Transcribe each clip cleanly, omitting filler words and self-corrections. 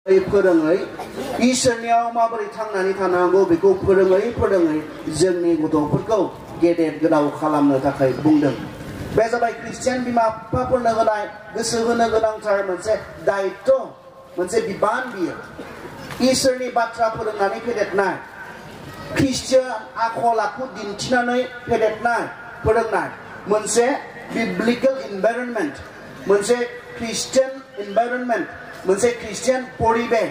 फोरोङै इसोरनियाव माबोरै थांनानै थानांगौ बेखौ फोरोङै जोंनि गथ'फोरखौ गेदेर गोलाव खालामनो थाखाय बुंदों। बे जाबाय ख्रिस्टियान बिमा बिफाफोरनो होनाय गोसो होनो गोनांथार मोनसे दायित्व, मोनसे बिबान बियो। इसोरनि बाथ्रा फोरोंनानै फेदेरनाय, ख्रिस्टियान आखल आखु दिन्थिनानै फेदेरनाय फोरोंनाय, मोनसे बिब्लिकेल इनभाइरनमेन्ट, मोनसे ख्रिस्टियान इनभाइरनमेन्ट, मोनसे ख्रिस्टियान परिबेश,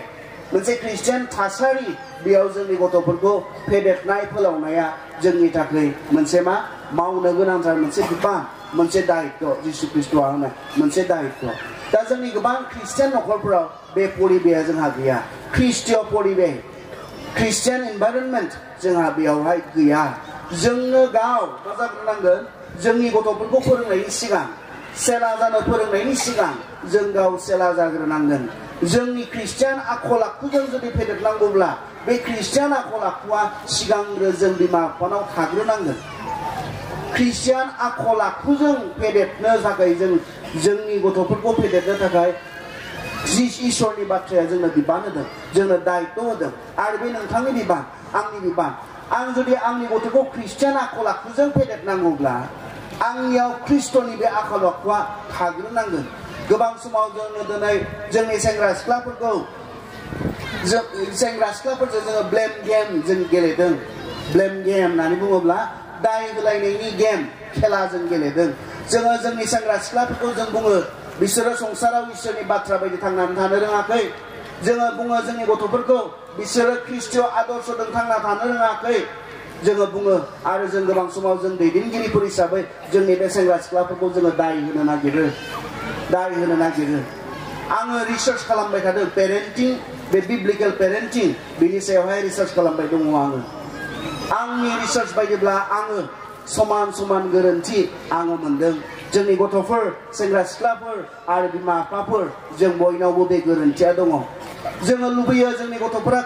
मोनसे ख्रिस्टियान थासारि, बेयाव जोंनि गथ'फोरखौ फेदेरनाय फोलावनाया जोंनि थाखाय मोनसे मावनो गोनांथार मोनसे बिबान, मोनसे दायित्व, जिसु ख्रिस्ट'आ होनाय मोनसे दायित्व। दा जोंनि गोबां ख्रिस्टियान न'खरफोराव बे परिबेशआ जोंहा गैया। ख्रिस्टीय परिबेश, ख्रिस्टियान इनभाइरनमेन्ट जोंहा बेयावहाय गैया। जोंनो गाव मा जाग्रोनांगोन? जोंनि गथ'फोरखौ फोरोंनायनि सिगां, सेला जानो फोरोंनायनि सिगां जों गाव सेला जाग्रोनांगोन। जोंनि ख्रिस्टियान आखल आखुजों जुदि फेदेरनांगौब्ला बे ख्रिस्टियान आखल आखुआ सिगांग्रो जों बिमा बिफानाव थाग्रोनांगोन। ख्रिस्टियान आखल आखुजों फेदेरनो थाखाय जोंनि गथ'फोरखौ फेदेरनो थाखाय इसोरनि बाथ्राया जोंनो बिबान होदों, जोंनो दायित्व होदों। आरो बे नोंथांनि बिबान, आंनि बिबान। आं जुदि आंनि गथ'खौ ख्रिस्टियान आखल आखुजों फेदेरनांगौब्ला आंनियाव ख्रिस्ट'नि बे आखल आखुआ थाग्रोनांगोन। गोबां समाव जोङो दिनै जोंनि सेंग्रा सिख्लाफोरजों जोङो ब्लेम गेम जों गेलेदों। ब्लेम गेम होननानै बुङोब्ला दाय होलायनायनि गेम, खेला जों गेलेदों। जोङो जोंनि सेंग्रा सिख्लाफोरखौ जों बुङो बिसोरो संसाराव इसोरनि बाथ्रा बायदि थांनानै थानो रोङाखै। जोङो बुङो जोंनि गथ'फोरखौ बिसोरो ख्रिस्टीय आदर्शजों थांना थानो रोङाखै जोङो बुङो। आरो जों गोबां समाव जों दैदेनगिरिफोर हिसाबै जोंनि बे सेंग्रा सिख्लाफोरखौ जोङो दाय होनो नागिरो। आङो रिसार्च खालामबाय थादों, पेरेन्टिं, बे बिब्लिकेल पेरेन्टिं, बिनि सायावहाय रिसार्च खालामबाय दङ आङो। आंनि रिसार्च बायदिब्ला आङो समान गोरोन्थि आङो मोनदों। जोंनि गथ'फोर, सेंग्रा सिख्लाफोर आरो बिमा बिफाफोर, जों बयनावबो बे गोरोन्थिया दङ। जोङो लुबैयो जोंनि गथ'फोरा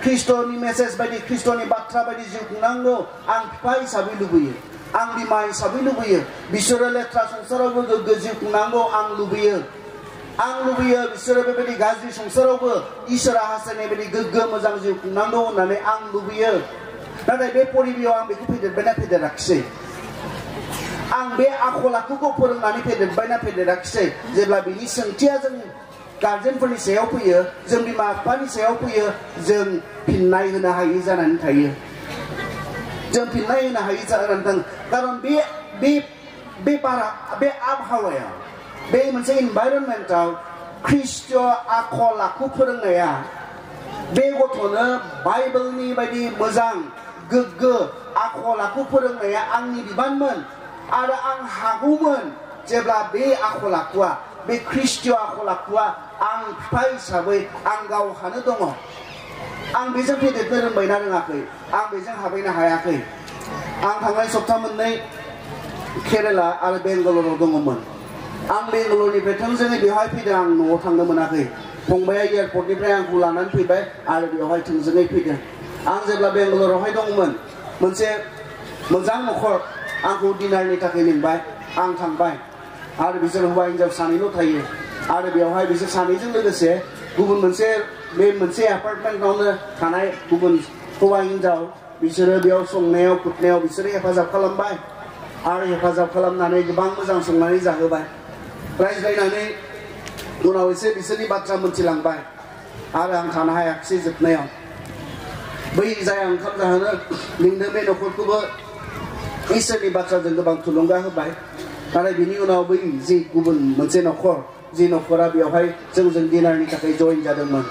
ख्रिस्ट'नि मेसेज बायदि, ख्रिस्ट'नि बाथ्रा बायदि जिउ खुंनांगौ। आं बिफा हिसाबै लुबैयो, आं बिमा हिसाबै लुबैयो। बिसोरो लेथ्रा संसारावबो गोग्गो जिउ खुंनांगौ आं लुबैयो। बिसोरो बेबायदि गाज्रि संसारावबो इसोरा हास्थायनाय बायदि गोग्गो मोजां जिउ खुंनांगौ होननानै आं लुबैयो। नाथाय बे परिबेशआव आं बेखौ फेदेरबायना फेदेराखिसै? आं बे आखल आखुखौ फोरोंनानै फेदेरबायना फेदेराखिसै? जेब्ला बिनि सोंथिया जों गार्जेनफोरनि सायाव फैयो, जों बिमा बिफानि सायाव फैयो, जों फिननाय होनो हायि जानानै थायो। खारन बे आबहावायाव, बे मोनसे इनभाइरनमेन्टआव ख्रिस्टीय आखल आखु फोरोंनाया बे गथ'नो बाइबेलनि बायदि मोजां गोग्गो आखल आखु फोरोंनाया आंनि बिबानमोन। आरो आं हागौमोन जेब्ला बे आखल आखुआ, बे ख्रिस्टीय आखल आखुआ आं बिफा हिसाबै आं गावहानो दङ। आं बेजों फेदेरनो रोंबायना रोङाखै? आं बेजों हाबैनो हायाखै। आं थांनाय सप्ता मोननै केरेला आरो बेंगालराव दङमोन। आं बेंगालरनिफ्राय थोंजोङै बेवहाय फैदों, आं न'आव थांनो मोनाखै। फंबाया एयारपर्टनिफ्राय आंखौ लानानै फैबाय आरो बेवहाय थोंजोङै फैदों। आं जेब्ला बेंगालरावहाय दंमोन, मोनसे मोजां न'खर आंखौ डिनारनि थाखाय लिंबाय। आं थांबाय आरो बिसोर हौवा हिनजाव सानैल' थायो। आरो बेवहाय बिसोर सानैजों लोगोसे गुबुन मोनसे एपार्टमेन्टआवनो थानाय गुबुन हौवा हिनजाव, बिसोरो बेयाव संनायाव खुरनायाव बिसोरो हेफाजाब खालामबाय। आरो हेफाजाब खालामनानै गोबां मोजां संनानै जाहोबाय। रायज्लायनानै उनाव एसे बिसोरनि बाथ्रा मोनथिलांबाय। आरो आं थानो हायाखिसै। जोबनायाव बै जाय ओंखाम जाहोनो लिंदों बे न'खरखौबो इसोरनि बाथ्राजों गोबां थुलुंगा होबाय। नाथाय बिनि उनाव बै जि गुबुन मोनसे न'खर, जि न'खरा बेवहाय जोंजों डिनारनि थाखाय जइन जादोंमोन,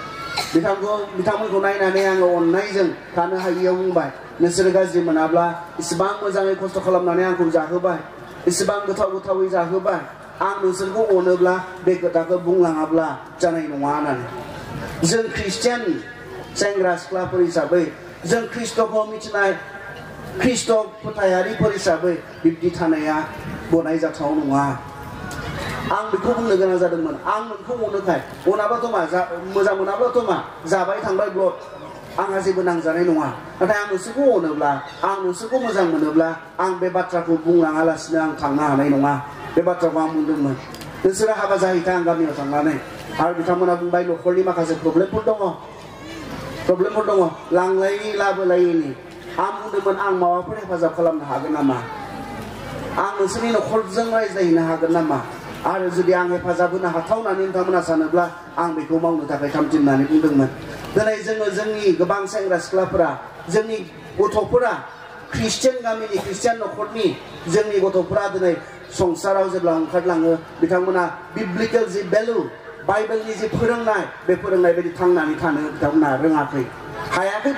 बिथांमोनखौ नायनानै आङो अननायजों थानो हायियाव बुंबाय, नोंसोरो गाज्रि मोनाब्ला इसेबां मोजाङै खस्थ' खालामनानै आंखौ जाहोबाय, इसेबां गोथावै जाहोबाय, आं नोंसोरखौ अनोब्ला बे खोथाखौ बुंलाङाब्ला जानाय नङा होननानै। जों ख्रिस्टियान सेंग्रा सिख्लाफोर हिसाबै, जों ख्रिस्ट'खौ मिथिनाय ख्रिस्ट' फोथायारिफोर हिसाबै बिब्दि थानाया गनायजाथाव नङा। आं बेखौ बुंनो गोनां जादोंमोन। आं नोंखौ अनोखाय, अनाबाथ' मा, मोजां मोनाब्लाथ' मा, जाबाय थांबाय ब्लड, आंहा जेबो नांजानाय नङा। नाथाय आं नोंसोरखौ अनोब्ला, आं नोंसोरखौ मोजां मोनोब्ला आं बे बाथ्राखौ बुंलाङालासिनो आं थांनो हानाय नङा। बे बाथ्राखौ आं बुंदोंमोन। नोंसोरो हाबा जाहैखा आं गामियाव थांनानै। आरो बिथांमोना बुंबाय न'खरनि माखासे प्रब्लेमफोर दङ लांलायनि लाबोलायनि आं बुंदोंमोन आं माबाफोर हेफाजाब खालामनो हागोन नामा आं नोंसोरनि न'खरजों रायज्लायहैनो हागोन नामा आरो जुदि आं हेफाजाब होनो हाथाव होननानै नोंथांमोना सानोब्ला आं बेखौ मावनो थाखाय थामथि होननानै बुंदोंमोन दिनै जोङो जोंनि गोबां सेंग्रा सिख्लाफोरा जोंनि गथ'फोरा ख्रिस्टियान गामिनि ख्रिस्टियान न'खरनि जोंनि गथ'फोरा दिनै संसाराव जेब्ला ओंखारलाङो बिथांमोना बिब्लिकेल जि भेलु बाइबेलनि जि फोरोंनाय बे फोरोंनाय बायदि थांनानै थानो बिथांमोना रोङाखै हायाखै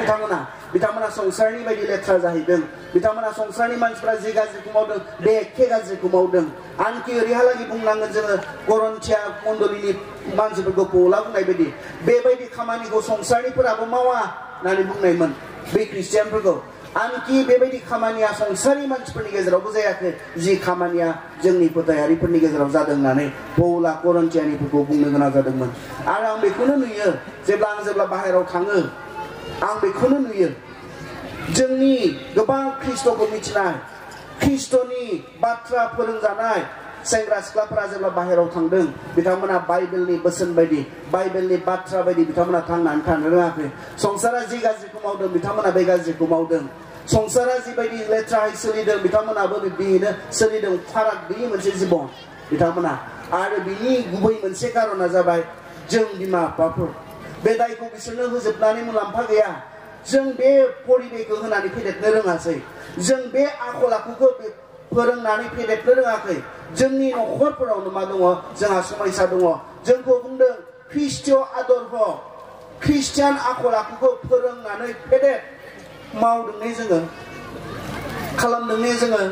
बिथांमोना संसारनि बायदि लेथ्रा जाहैदों बिथांमोना संसारनि मानसिफोरा जे गाज्रिखौ मावदों बे एखे गाज्रिखौ मावदों आनखि ओरैहालागै बुंनांगोन जोङो गरन्थिया मण्डलिनि मानसिफोरखौ पौला बुंनाय बायदि बेबायदि खामानिखौ संसारनिफोराबो मावा होननानै बुंनायमोन बे ख्रिस्टियानफोरखौ आनखि बेबायदि खामानिया संसारनि मानसिफोरनि गेजेरावबो जायाखै जि खामानिया जोंनि फोथायारिफोरनि गेजेराव जादों होननानै पौला गरन्थियानिफोरखौ बुंनो गोनां जादोंमोन आरो आं बेखौनो नुयो जेब्ला बाहेरायाव थाङो आं बेखौनो नुयो जोंनि गोबां ख्रिस्ट'खौ मिथिनाय ख्रिस्ट'नि बाथ्रा फोरोंजानाय सेंग्रा सिख्लाफोरा जेब्ला बाहेरायाव थांदों बिथांमोना बाइबेलनि बोसोन बायदि बाइबेलनि बाथ्रा बायदि बिथांमोना थांनानै थानो रोङाखै संसारा जि गाज्रिखौ मावदों बिथांमोना बे गाज्रिखौ मावदों संसारा जिबायदि लेथ्रायै सोलिदों बिथांमोनाबो बिदियैनो सोलिदों फाराग गैयै मोनसे जिबन बिथांमोना आरो बिनि गुबै मोनसे कारना जाबाय जों बिमा बिफाफोर बे दायखौ बिसोरनो होजोबनानै मुलाम्फा गैया जों बे परिबेखौ होनानै फेदेरनो रोङासै जों बे आखल आखुखौ फोरोंनानै फेदेरनो रोङाखै जोंनि न'खरफोरावनो मा दङ जोंहा समयसा दङ जोंखौ बुंदों ख्रिस्टीय आदर्श ख्रिस्टियान आखल आखुखौ फोरोंनानै फेदेर मावदोंने जोङो खालामदोंने जोङो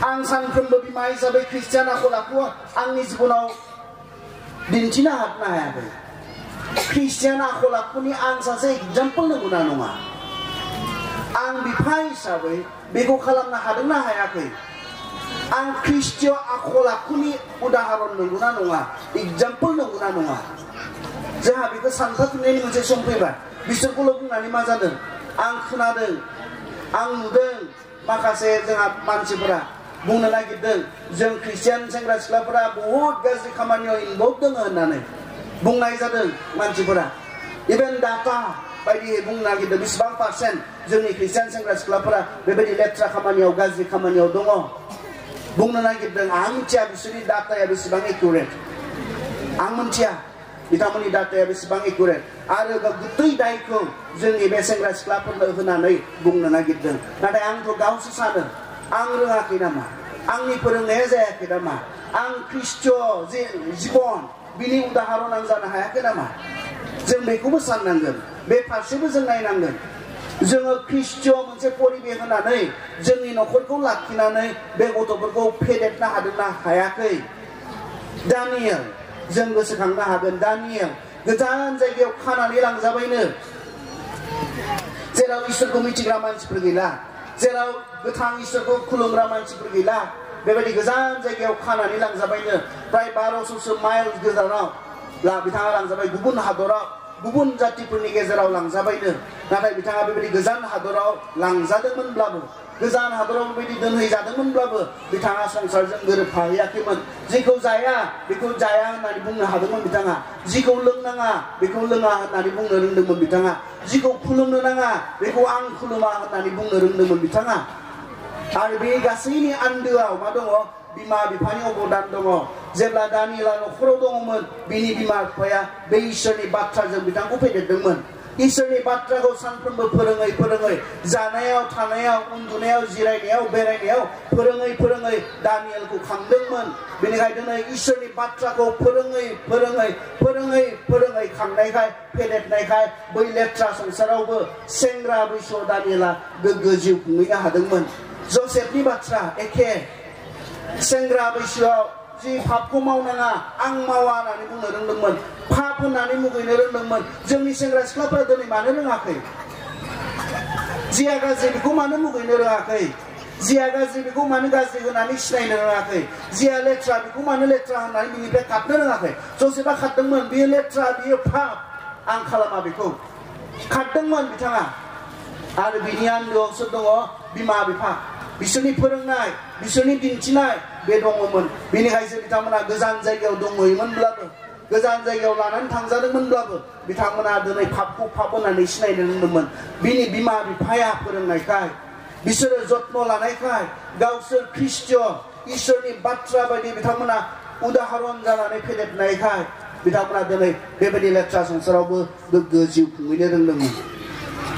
आं सानफ्रोमबो बिमा हिसाबै ख्रिस्टियान आखल आखु आंनि जिबनाव दिन्थिनो हायाखै ख्रिस्टियान आखल आखुनि आं सासे एग्जाम्पल नंगौना नङा आं बिफा हिसाबै बेखौ खालामनो हादोंना हायाखै आं ख्रिस्टीय आखल आखुनि उदाहरन नंगौना नङा एग्जाम्पल नंगौना नङा जोंहा बेखौ सानफाफिननायनि मोनसे सम फैबाय बिसोरखौल' बुंनानै मा जादों आं खोनादों आं नुदों माखासे जोंहा मानसिफोरा बुंनो नागिरदों जों ख्रिस्टियान सेंग्रा सिख्लाफोरा बहुत गाज्रि खामानियाव इनभल्भ दङ होननानै बुंनाय जादों मानसिफोरा इभेन डाटा बायदि बुंनो नागिरदों बेसेबां पार्सेन्ट जोंनि ख्रिस्टियान सेंग्रा सिख्लाफोरा बेबायदि लेथ्रा खामानियाव गाज्रि खामानियाव दङ बुंनो नागिरदों आं मिथिया बिसोरनि डाटाया बेसेबां एकुरेट आं मिथिया बिथांमोननि डाटाया बेसेबां एकुरेट आरो गुबै दायखौ जोंनि बे सेंग्रा सिख्लाफोरनो होनानै बुंनो नागिरदों नाथाय आंथ' गावसो सानो आं रोङाखै नामा आंनि फोरोंनाया जायाखै नामा आं ख्रिस्टीय जिबन बिनि उदाहरन आं जानो हायाखै नामा जों बेखौबो साननांगोन बे फारसेबो जों नायनांगोन जोङो ख्रिस्टीय मोनसे परिबेख होनानै जोंनि न'खरखौ लाखिनानै बे गथ'फोरखौ फेदेरनो हादोंना हायाखै दानियेल जों गोसोखांनो हागोन दानियेल गोजान जायगायाव खानानै लांजाबायनो जेराव इसोरखौ मिथिग्रा मानसिफोर गैला जेराव गोथां इसोरखौ खुलुमग्रा मानसिफोर गैला बेबायदि गोजान जायगायाव खानानै लांजाबायनो प्राय 1200 माइल गोजानाव बिथाङा लांजाबाय गुबुन हादराव गुबुन जातिफोरनि गेजेराव लांजाबायनो नाथाय बिथाङा बेबायदि गोजान हादराव लांजादोंमोनब्लाबो गोजान हादराव बेबायदि दोनहैजादोंमोनब्लाबो बिथाङा संसारजों गोरोबफाहैयाखैमोन जेखौ जाया बेखौ जाया होननानै बुंनो हादोंमोन बिथाङा जिखौ लोंनाङा बेखौ लोङा होननानै बुंनो रोंदोंमोन बिथाङा जिखौ खुलुमनो नाङा बेखौ आं खुलुमा होननानै बुंनो रोंदोंमोन बिथाङा आरो बे गासैनि आन्दोआव मा दङ बिमा बिफानि अबदान दङ जेब्ला दानियेला न'खराव दङमोन बिनि बिमा बिफाया बे इसोरनि बाथ्राजों बिथांखौ फेदेरदोंमोन इसोरनि बाथ्राखौ सानफ्रोमबो फोरोङै जानायाव थानायाव उन्दुनायाव जिरायनायाव बेरायनायाव फोरोङै दानियेलखौ खांदोंमोन बेनिखायनो दिनै इसोरनि बाथ्राखौ फोरोङै खांनायखाय फेदेरनायखाय बै लेथ्रा संसारावबो सेंग्रा बैसोआव दानियेला गोग्गो जिउ खुंहैनो हादोंमोन जसेफनि बाथ्रा एखे सेंग्रा बैसोआव जि पापखौ मावनाङा आं मावा होननानै बुंनो रोंदोंमोन पाप होननानै मुगैनो रोंदोंमोन जोंनि सेंग्रा सिख्लाफोरा दिनै मानो रोङाखै जिया गाज्रि बेखौ मानो मुगैनो रोङाखै जिया गाज्रि बेखौ मानो गाज्रि होननानै सिनायनो रोङाखै जिया लेथ्रा बेखौ मानो लेथ्रा होननानै बिनिफ्राय खारनो रोङाखै जसेफा खारदोंमोन बियो लेथ्रा बियो पाप आं खालामा बेखौ खारदोंमोन बिथाङा आरो बिनि आन्दोआव सोर दङ बिमा बिफा बिसोरनि फोरोंनाय बिसोरनि दिन्थिनाय बे दङमोन बेनिखायसो बिथांमोना गोजान जायगायाव दंहैयोमोनब्लाबो गोजान जायगायाव लानानै थांजादोंमोनब्लाबो बिथांमोना दिनै पापखौ पाप होननानै सिनायनो रोंदोंमोन बिनि बिमा बिफाया फोरोंनायखाय बिसोरो जत्न लानायखाय गावसोर ख्रिस्ट इसोरनि बाथ्रा बायदि बिथांमोना उदाहरन जानानै फेदेरनायखाय बिथांमोना दिनै बेबायदि लेथ्रा संसारावबो गोग्गो जिउ खुंहैनो रोंदोंमोन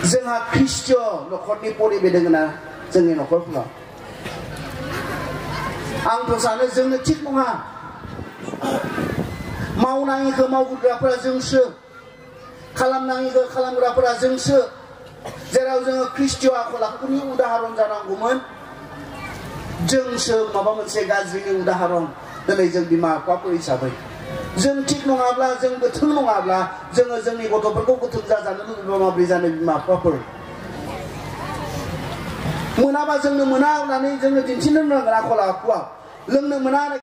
जोंहा ख्रिस्ट न'खरनि परिबे दोङोना जोंनि न'खरफोराव आंथ' सानो जोंनो थिग नङा मावनाङिखौ मावग्राफोरा जोंसो खालामनाङिखौ खालामग्राफोरा जोंसो जेराव जोङो ख्रिस्ट आखल आखुनि उदाहरन जानांगौमोन जोंसो माबा मोनसे गाज्रिनि उदाहरन दिनै जों बिमा बिफाफोर हिसाबै जों थिग नङाब्ला जों गोथों नङाब्ला जोङो जोंनि गथ'फोरखौ गोथों जाजानो लुबैबा माबोरै जानो बिमा बिफाफोर मोनाबा जोंनो मोना होननानै जोंनो दिन्थिनो रोंनांगोन आखल आखुआ लोंनो मोना